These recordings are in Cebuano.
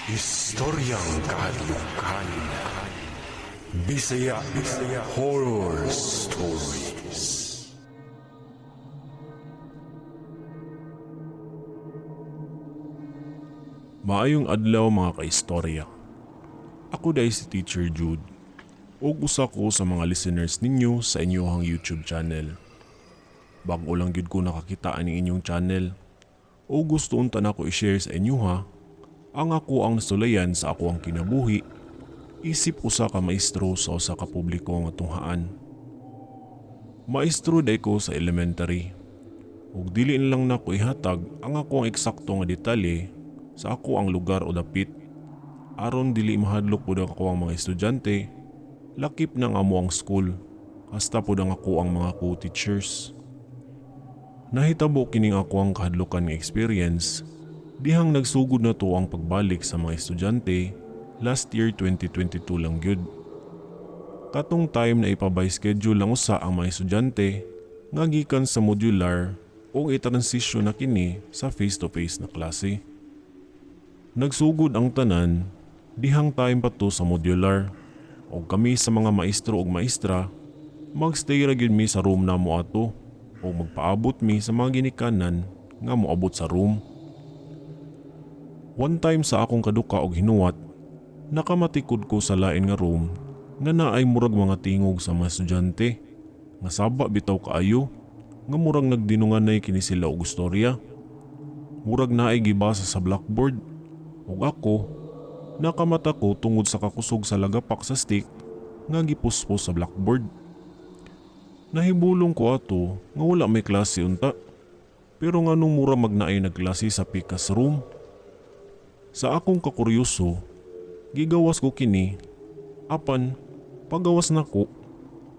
Istoryang kahadlukan. Bisaya Horror Stories. Maayong adlaw mga kaistorya. Ako dai si Teacher Jude. Ug usa ko sa mga listeners ninyo sa inyong YouTube channel. Bag-o lang gyud ko nakakita aning inyong channel. O gusto unta nako i-share sa inyo ha ang ako ang nasulayan sa ako ang kinabuhi isip usa ka maestro sa usa ka publiko nga tunghaan. Maestro day ko sa elementary. Ug dili na lang nako ihatag ang ako ang eksakto nga detalye sa ako ang lugar o dapit aron dili mahadlok pud ako ang mga estudyante, lakip ng amo ang school, hasta pud ang ako ang mga co-teachers. Nahitabo kining ako ang kahadlokan nga experience dihang nagsugod na to ang pagbalik sa mga estudyante last year 2022 lang gyud. Katong time na ipabay schedule lang usa ang mga estudyante nga gikan sa modular o i-transition na kini sa face-to-face na klase. Nagsugod ang tanan dihang time pa to sa modular og kami sa mga maestro ug maestra magstay ra gyud mi sa room namo ato o magpaabot mi sa mga ginikanan nga moabot sa room. One time sa akong kaduka og hinuwat, nakamatikod ko sa lain nga room nga naay murag mga tingog sa mga estudyante nga saba bitaw kaayo nga murag nagdinunganay kini sila og istorya. Murag naay gibasa sa blackboard ug ako nakamata ko tungod sa kakusog sa lagapak sa stick nga gipuspos sa blackboard. Nahibulong ko ato nga wala may klase unta, pero nganong mura magnaay nagklase sa pikas room. Sa akong kakuryoso, gigawas ko kini, apan pagawas nako,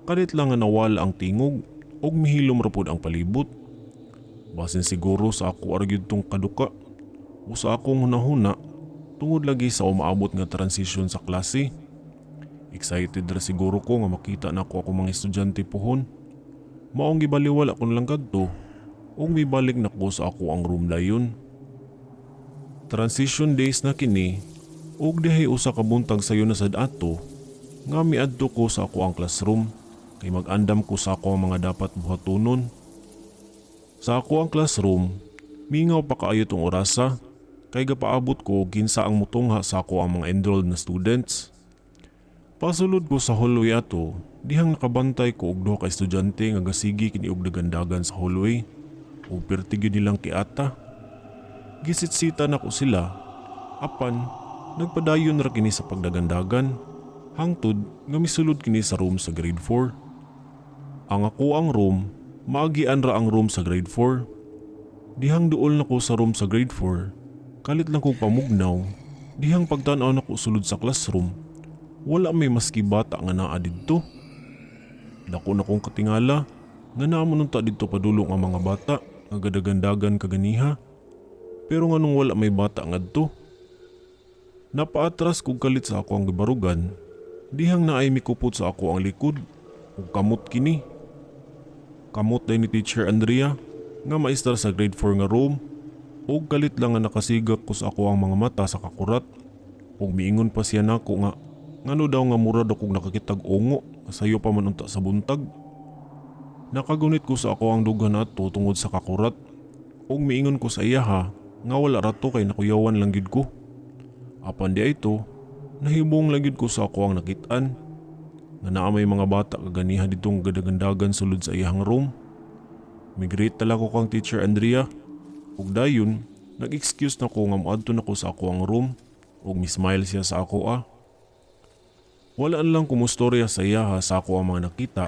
kalit lang nga nawala ang tingog ug mihilom ra pud ang palibot. Basin siguro sa ako ra gyud tong kaduka o sa akong hunahuna tungod lagi sa umaabot nga transition sa klase. Excited ra siguro ko nga makita nako ako mga estudyante pohon. Maong gibaliwala ko na lang kadto ug mibalik nako sa ako ang room dayon. Transition days na kini ug dihay usa ka buntag sayo na sad ato nga miadto ko sa ako ang classroom kay mag-andam ko sa ako ang mga dapat buhatonon. Sa ako ang classroom, mingaw pa kaayo tong orasa kay gapaabot ko kinsa ang mutungha sa ako ang mga enrolled na students. Pasulod ko sa hallway ato, dihang nakabantay ko og duha ka estudyante nga gasigi kini og dagandagan sa hallway ug perti gyud nilang kiata. Gisitsita nako sila, apan nagpadayon ra kini sa pagdagandagan hangtod nga misulod kini sa room sa grade 4. Ang ako ang room, maagian ra ang room sa grade 4. Dihang duol nako sa room sa grade 4, kalit lang kog pamugnaw, dihang pagtan-aw nako sulod sa classroom, wala may maski bata nga naa didto. Dako na kong katingala nga naa man unta didto padulong ang mga bata nga gadagandagan kaganiha. Pero nganong wala may bata ngadto? Napaatras kog kalit sa ako ang gibarugan, dihang naay mikupot sa ako ang likod ug kamot kini. Kamot day ni Teacher Andrea nga maestra sa grade 4 nga room ug kalit lang nga nakasigak ko sa ako ang mga mata sa kakurat. Ug miingon pa siya nako nga ngano daw nga mura daw kog nakakitag ungo sayo pa man unta sa buntag. Nakagunit ko sa ako ang dughan ato tungod sa kakurat ug miingon ko sa iya ha nga wala ra to kay nakuyawan lang gyud ko. Apan di ay to, nahibong lang gyud ko sa ako ang nakit-an nga naa may mga bata kaganiha ditong gadagandagan sulod sa iyang room. Migreet tala ko kang Teacher Andrea ug dayon nag-excuse na ko nga moadto na ko sa ako ang room ug mi-smile siya sa ako ah. Wala lang kumustorya sa iya ha sa ako ang mga nakita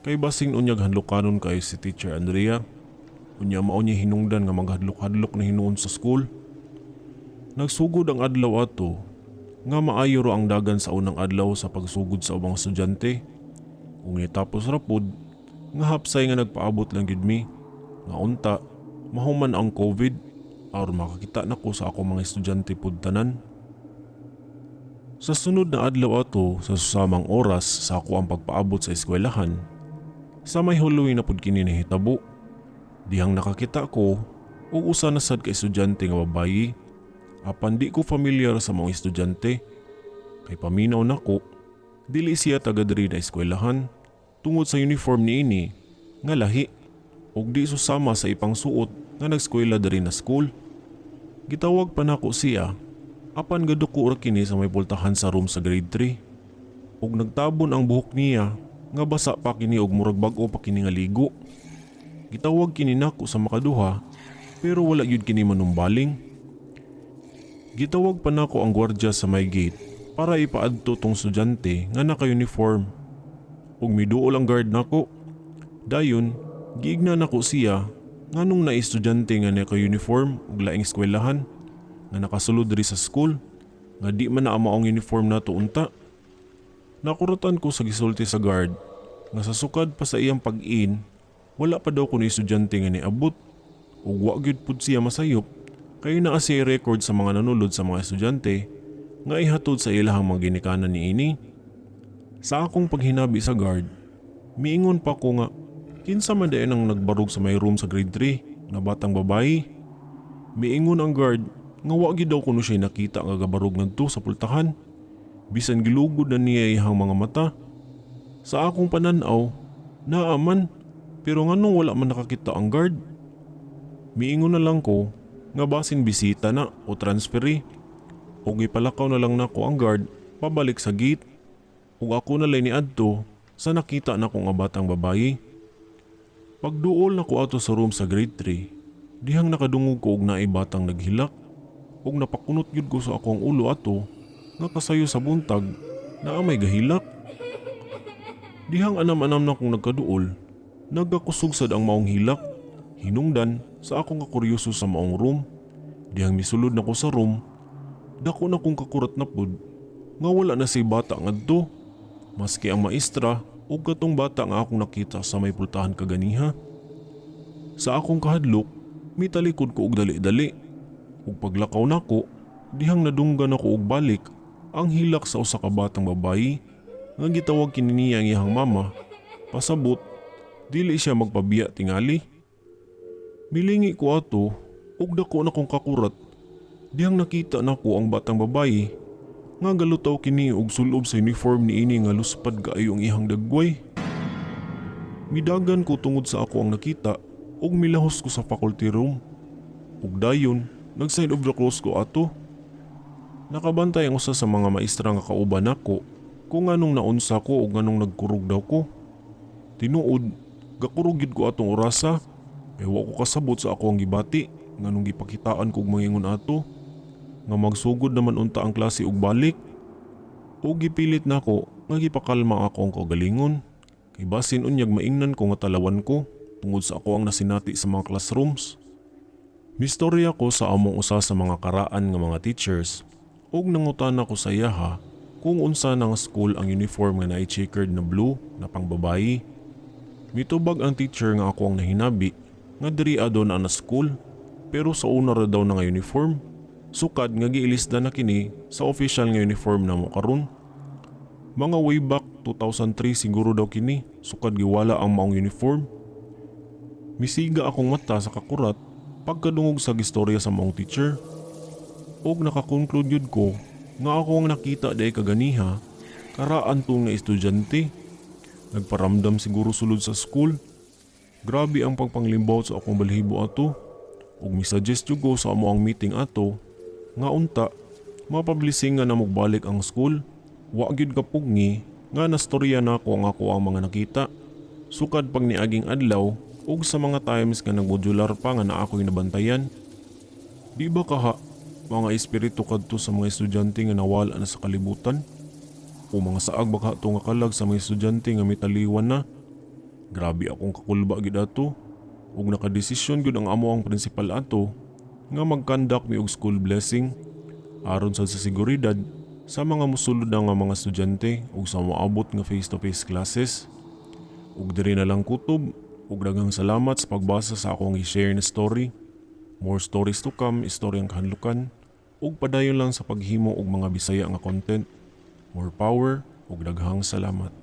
kay basing unyag hadlokanon kayo si Teacher Andrea. Unya mao niya hinungdan nga maghadlok-hadlok na hinuon sa school. Nagsugod ang adlaw ato nga maayo ro ang dagan sa unang adlaw sa pagsugod sa ubang estudyante. Kung nitapos ra pud nga hapsay nga nagpaabot lang gyud mi nga unta mahuman ang COVID aron makakita nako sa ako mga estudyante pud tanan. Sa sunod na adlaw ato sa susamang oras sa ako ang pagpaabot sa eskwelahan, sa may hallway na pud kini nahitabo. Dihang nakakita ko og usa na sad ka estudyante nga babayi Apan di ko familiar sa mga estudyante. Kay paminaw nako, dili siya taga diri na eskwelahan tungod sa uniform niini nga lahi ug di susama sa ipang suot nga nagskwela diri na school. Gitawag pa nako siya apan gaduko ra kini sa may pultahan sa room sa grade 3. Ug nagtabon ang buhok niya nga basa pa kini og murag bag-o pa kini nga ligo. Gitawag kini nako sa makaduha pero wala gyud kini manumbaling. Gitawag pa nako ang gwardiya sa may gate para ipaadto tong estudyante nga naka-uniform. Ug miduol ang guard nako. Dayon, giigna nako siya nganong na estudyante nga naka-uniform ug laing eskwelahan nga nakasulod diri sa school nga di man na maong uniform nato unta. Nakuratan ko sa gisulti sa guard nga sa sukad pa sa iyang pag-in, wala pa daw kuno estudyante nga niabot ug wa gyud pud siya masayop kay naa siya record sa mga nanulod sa mga estudyante nga ihatod sa ilahang mga ginikanan niini. Sa akong paghinabi sa guard, miingon pa ko nga kinsa man diay ang nagbarog sa may room sa grade 3 na batang babayi. Miingon ang guard nga wa gyud daw kuno siya nakita nga gabarog ngadto sa pultahan. Bisan gilugod na niya iyang mga mata. Sa akong pananaw, naa man, pero nganong wala man nakakita ang guard? Miingon na lang ko nga basin bisita na o transferee. Ug ipalakaw na lang nako ang guard pabalik sa gate. Ug ako na lay niadto sa nakita nako nga batang babayi. Pagduol nako ato sa room sa grade 3, dihang nakadungog ko og naay batang naghilak. Ug napakunot gyud ko sa akong ulo ato nga kasayo sa buntag naa may gahilak. Dihang anam-anam na kong nagkaduol, nagakusog sad ang maong hilak. Hinungdan sa akong kakuryoso sa maong room. Dihang misulod na ko sa room, dako na kong kakurat na pud nga wala na say bata ngadto. Maski ang maestra ug katong bata nga akong nakita sa may pultahan kaganiha. Sa akong kahadlok, mitalikod ko og dali-dali. Ug paglakaw nako, dihang nadunggan ako og balik ang hilak sa usa ka batang babayi nga gitawag kini niya ang iyang mama. Pasabot, dili siya magpabiya tingali. Milingi ko ato ug dako na kong kakurat. Dihang nakita nako ang batang babayi nga galutaw kini og sulob sa uniform niini nga luspad kaayo ang iyang dagway. Midagan ko tungod sa ako ang nakita ug milahos ko sa faculty room. Ug dayon, nag-sign of the cross ko ato. Nakabantay ang usa sa mga maestra nga kauban nako kung nganong naunsa ko ug nganong nagkurog daw ko. Tinuod, gakurog gyud ko atong orasa. Kay wa ko kasabot sa ako ang gibati nganong gipakitaan ko og mangingon ato nga magsugod naman unta ang klase og balik. O gipilit nako nga gipakalma ako ang kaugalingon. Kay basin unyag maingnan ko nga talawan ko tungod sa ako ang nasinati sa mga classrooms. Mistorya ko sa among usa sa mga karaan nga mga teachers ug nangutana ko sa iyaha kung unsa na nga school ang uniform nga naay checkered na blue na pangbabayi. Mitubag ang teacher nga ako ang nahinabi nga diri adto na na school pero sa una ra daw na nga uniform. Sukad nga giilisda na kini sa official nga uniform namo karon. Mga way back 2003 siguro daw kini sukad giwala ang maong uniform. Misiga akong mata sa kakurat pagkadungog sa gistorya sa maong teacher. Og nakakonclude yun ko nga ako ang nakita day kaganiha karaan tong nga estudyante. Nagparamdam siguro sulod sa school. Grabe ang pagpanglimbaw sa akong balhibo ato. Ug misuggest jud ko sa amo ang meeting ato nga unta mapablising nga na mogbalik ang school. Wa gyud kapugni nga nastorya nako ang ako ang mga nakita. Sukad pag niaging adlaw ug sa mga times nga nagmodular pa nga naa ako'y nabantayan. Di ba kaha mga espiritu kadto sa mga estudyante nga nawala na sa kalibutan? O mga saag ba kato nga kalag sa mga estudyante nga mitaliwan na? Grabe akong kakulba gid ato. Ug nakadesisyon gyud ang amo ang principal ato nga mag-conduct mi og school blessing aron sad sa seguridad sa mga musulod na nga mga estudyante ug sa moabot nga face-to-face classes. Ug diri na lang kutob ug daghang salamat sa pagbasa sa akong i-share na story. More stories to come, istoryang kahanlukan ug padayon lang sa paghimo og mga Bisaya nga content. More power ug daghang salamat.